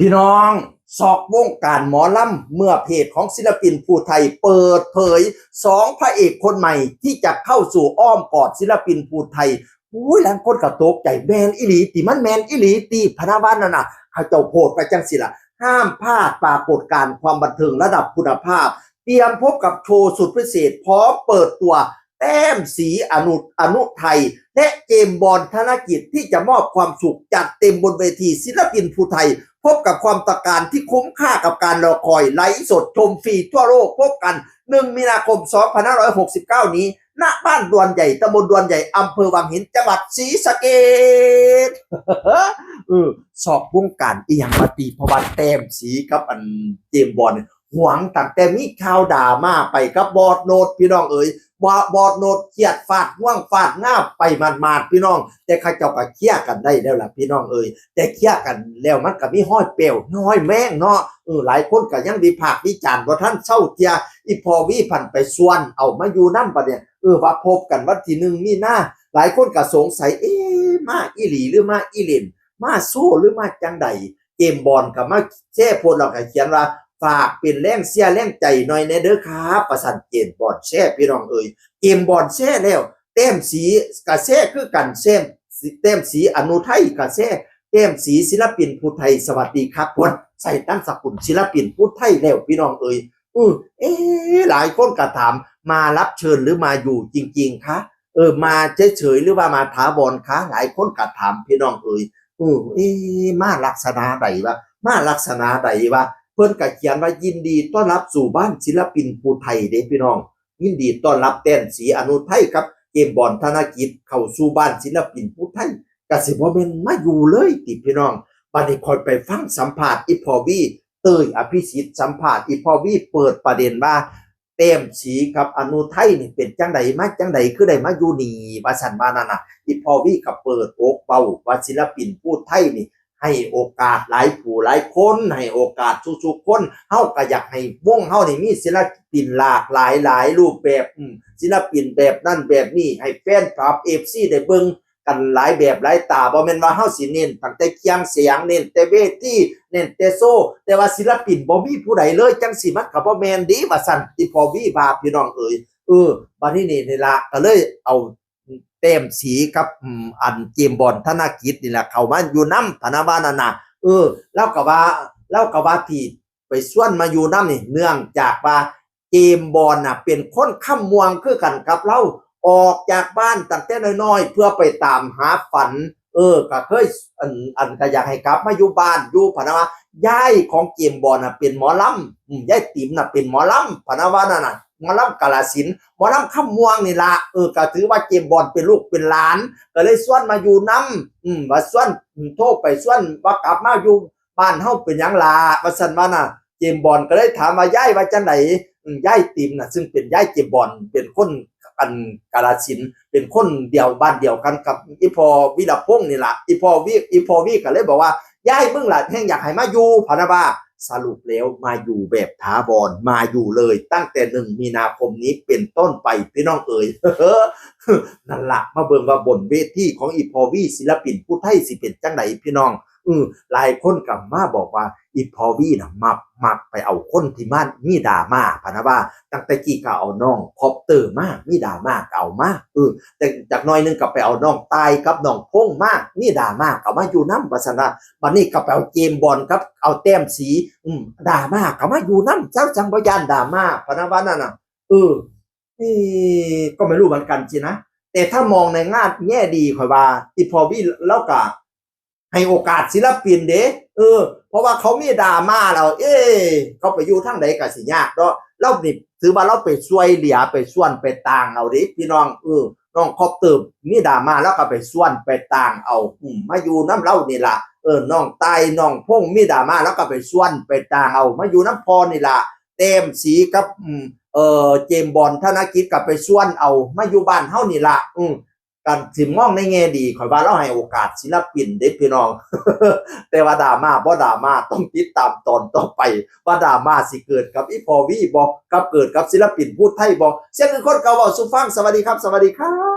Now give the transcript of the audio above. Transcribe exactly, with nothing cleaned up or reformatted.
พี่น้อง ซอกวงการหมอลำ เมื่อเพจของศิลปินผู้ไทยเปิดเผย สองพระเอกคนใหม่ที่จะเข้าสู่อ้อมกอดศิลปินผู้ไทย อุ้ย หลายคนก็ตกใจ แม่นอีหลีติ มันแม่นอีหลีติ พะนะว่านั่นน่ะ เขาเจ้าโพสต์ไปจังสิล่ะ ห้ามพลาดปรากฏการณ์ความบันเทิงระดับคุณภาพ เตรียมพบกับโชว์สุดพิเศษ พร้อมเปิดตัว แต้มศรีอนุอนุไทย และเจมส์บอนธนกิจ ที่จะมอบความสุขจัดเต็มบนเวทีศิลปินผู้ไทย พบกับความตระการที่คุ้มค่ากับการรอคอย ไลฟ์สดชมฟรีทั่วโลก พบกัน หนึ่ง มีนาคม สองพันห้าร้อยหกสิบเก้า นี้ ณ บ้านดวนใหญ่ ตำบลดวนใหญ่ อำเภอวังหิน จังหวัดศรีสะเกษ เออ ซอกวงการอีหยังมาตี เพราะว่าแต้มศรีกับอันเจมส์บอนเนี่ย หวงตั้งแต่มีข่าวดราม่าไปกับบอสโนด พี่น้องเอ๋ย ว่าบอสโนดเครียดฟาดง่วงฟาดงาบไปหมาดๆ พี่น้อง แต่เขาเจ้าก็เคลียร์กันได้แล้วล่ะพี่น้องเอ๋ย แต่เคลียร์กันแล้วมันก็มีฮอยแป้วฮอยแมงเนาะ เออ หลายคนก็ยังวิพากษ์วิจารณ์บ่ทันเซาเทื่อ อีพ่อวีพันไปชวนเอามาอยู่นำบัดเนี่ย เออ ว่าพบกันวันที่หนึ่ง มีนา หลายคนก็สงสัย เอ๊ะ มาอีหลีหรือมาอีเล่น มาโชว์หรือมาจั่งใด เจมส์บอนก็มาแชร์โพสต์แล้วก็เขียนว่า "ฝากเป็นแรงเชียร์แรงใจหน่อยแน่เด้อครับ" ว่าซั่น เจมส์บอนแชร์ พี่น้องเอ๋ย เจมส์บอนแชร์แล้ว แต้มศรีก็แชร์คือกัน แชร์ แต้มศรีอนุไทยก็แชร์ แต้มศรีศิลปินผู้ไทย สวัสดีครับ ว่าใส่นามสกุลศิลปินผู้ไทยแล้ว พี่น้องเอ๋ย อือ เอ๊ะ หลายคนก็ถาม มารับเชิญหรือมาอยู่จริงๆ คะ เออ มาเฉยๆ หรือว่ามาถาวรคะ หลายคนก็ถาม พี่น้องเอ๋ย เออ เอ๊ะ มาลักษณะใดวะ มาลักษณะใดวะ เพิ่นก็เขียนว่า "ยินดีต้อนรับสู่บ้านศิลปินผู้ไทย" เด้พี่น้อง ยินดีต้อนรับแต้มศรีอนุไทยกับเจมส์บอนธนกิจเข้าสู่บ้านศิลปินผู้ไทย ก็สิบ่แม่นมาอยู่เลยติพี่น้อง บัดนี้ค่อยไปฟังสัมภาษณ์อีพ่อวี เต้ยอภิสิทธิ์ สัมภาษณ์อีพ่อวี เปิดประเด็นว่า แต้มศรีกับอนุไทยนี่เป็นจั่งใดมาจั่งใด คือได้มาอยู่นี่ ว่าซั่นว่านั่นน่ะ อีพ่อวีก็เปิดอกเว้าว่าศิลปินผู้ไทยนี่ ให้โอกาสหลายผู้หลายคน ให้โอกาสทุกๆคน เฮาก็อยากให้วงเฮานี่มีศิลปินหลากหลายหลายรูปแบบ อืม ศิลปินแบบนั้นแบบนี้ ให้แฟนคลับ เอฟซี ได้เบิ่งกันหลายแบบหลายตา บ่แม่นว่าเฮาสิเน้นตั้งแต่เครื่องเสียง เน้นแต่เวที เน้นแต่โชว์ แต่ว่าศิลปินบ่มีผู้ใดเลย จั่งซี้มันก็บ่แม่นเด้ ว่าซั่น อีพ่อวีว่า พี่น้องเอ๋ย เออ บัดนี้นี่ นี่ล่ะ ก็เลยเอา แต้มศรีกับ อืม อันเจมส์บอนธนกิจนี่แหละ เข้ามาอยู่นำ พะนะว่านั่นน่ะ เออ ลาวก็ว่า ลาวก็ว่าที่ไปชวนมาอยู่นำนี่ เนื่องจากว่าเจมส์บอนน่ะ เป็นคนคำม่วงคือกันกับลาว ออกจากบ้านตั้งแต่น้อยๆ เพื่อไปตามหาฝัน เออ ก็เคย อัน อันก็อยากให้กลับมาอยู่บ้านอยู่ พะนะว่า ยายของเจมส์บอนน่ะเป็นหมอลำ อืม ยายติ๋มน่ะเป็นหมอลำ พะนะว่านั่นน่ะ หมอลำกาฬสินธุ์ หมอลำคำม่วงนี่ล่ะ เออ ก็ถือว่าเจมส์บอนเป็นลูกเป็นหลาน ก็เลยชวนมาอยู่นำ อืม ว่าชวน อืม โทรไปชวนว่ากลับมาอยู่บ้านเฮาเป็นหยังล่ะ ว่าซั่นว่าน่ะ เจมส์บอนก็เลยถามว่า "ยายว่าจั่งใด" อืม ยายติ๋มน่ะ ซึ่งเป็นยายเจมส์บอน เป็นคน อัน กาฬสินธุ์ เป็นคนเดียวบ้านเดียวกันกับอีพ่อวีรพงษ์นี่ล่ะ อีพ่อวี อีพ่อวีก็เลยบอกว่า "ยายมึงล่ะแฮ่งอยากให้มาอยู่" พะนะว่า สรุปแล้วมาอยู่แบบถาวร มาอยู่เลยตั้งแต่ หนึ่ง มีนาคมนี้เป็นต้นไป พี่น้องเอ๋ย นั่นล่ะ มาเบิ่งว่าบนเวทีของอีพ่อวี ศิลปินผู้ไทยสิเป็นจั่งใดพี่น้อง อือ หลายคนก็มาบอกว่าอีพ่อวีน่ะมัก มักไปเอาคนที่มามีดราม่า พะนะว่า ตั้งแต่กี้ก็เอาน้องคอปเตอร์มา มีดราม่าก็เอามา เออ แต่จักหน่อยหนึ่งก็ไปเอาน้องต่ายกับน้องพงษ์มา มีดราม่าก็เอามาอยู่นำ ว่าซั่นว่า บัดนี้ก็ไปเอาเจมส์บอนกับเอาแต้มศรี อืม ดราม่าก็มาอยู่นำ เจ้าจั่งบ่ย้านดราม่า พะนะว่านั่นน่ะ เออ เอ๊ะ ก็ไม่รู้เหมือนกันสินะ แต่ถ้ามองในแง่ดีข้อยว่า อีพ่อวีลาวก็ให้โอกาสศิลปินเด้ เออ เพราะว่าเขามีดราม่าแล้ว เอ๊ะ เขาไปอยู่ทางใดก็สิยากเนาะ ลาวนี่ถือว่าลาวไปช่วยเหลือ ไปชวนไปต่างเอาเด้พี่น้อง เออ น้องคอปเตอร์มีดราม่า ลาวก็ไปชวนไปต่างเอา อืม มาอยู่นำลาวนี่ล่ะ เออ น้องต่าย น้องพงษ์มีดราม่า ลาวก็ไปชวนไปต่างเอา มาอยู่นำพ่อนี่ล่ะ แต้มศรีกับ อืม เอ่อ เจมส์บอนธนกิจก็ไปชวนเอามาอยู่บ้านเฮานี่ล่ะ อืม กันสิมองในแง่ดี ข้อยว่าลาวให้โอกาสศิลปินเด้พี่น้อง แต่ว่าดราม่าบ่ดราม่า ต้องติดตามตอนต่อไป ว่าดราม่าสิเกิดกับอีพ่อวีบ่ กับเกิดกับศิลปินผู้ไทยบ่ เสียงคือคนเก่าเว้าสู่ฟัง สวัสดีครับ สวัสดีครับ